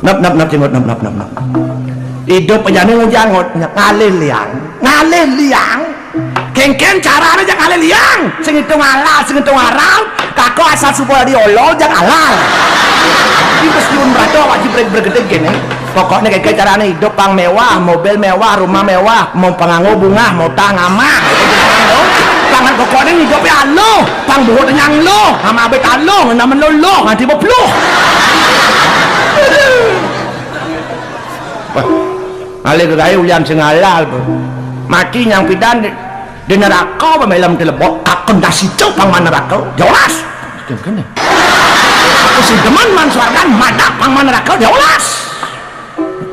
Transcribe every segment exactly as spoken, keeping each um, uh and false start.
Nep, nep, nep, jenggot, nep, nep, nep, nep. Idup aja nih ngujang, ngot, ngalih liang. Ngalih liang. Kéngkén carané jak ngalih liang. Sing ngitung halal, sing ngitung haram. Kako asal suba diolol jak halal. Iki wis nyuwun rada wajib rek bergedeg kéné. Pokokné kéngkén carané idup pang méwah, mobil méwah, rumah méwah, mau panganggo bungah, mau tang amah. Pangan pokokné ngidupé aluh, pang buhut nyang luh, ama abet aluh, ngenamen luh, nganti bepluh. Wah, alih gegaé ulian sing halal, Bro. Mati nyang pidan di, di neraka, apa melem telebok, kakon dasitu pang man neraka, jelas. Kéngkén. Aku sing demen man swargan, madak pang man neraka, jelas.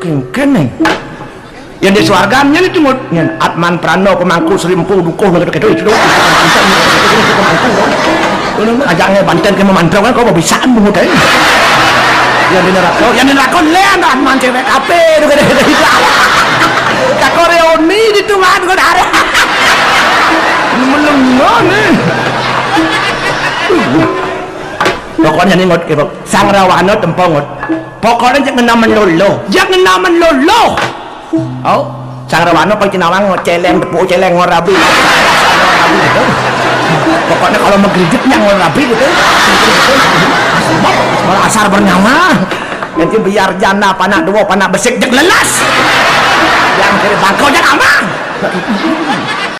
Kéngkén. Yén di swargan nyén itu ngut, nyén Atman Prana pemangku Srimpu dukuh nang kéto itu. Ajak nggih banten ké memantau kan kok bisaan bungut aé. Yén di neraka, yén di neraka lén Atman cewek kabéh itu kéto. Kakore oni ditungan kok arek. Menengon nih. Pokoknya nih ngut, Sang Rawana tempo ngut. Pokoknya jak ngenamen lolo, jak ngenamen lolo. Oh, Sang Rawana pang cinawang céléng tepuk céléng ngorabi. Pokoknya kalau menggelidik nyang ngorabi gitu. Asar bernyawa. Nanti biar janda panak dua panak besik jak lelas. Yang kiri bangkau jak aman.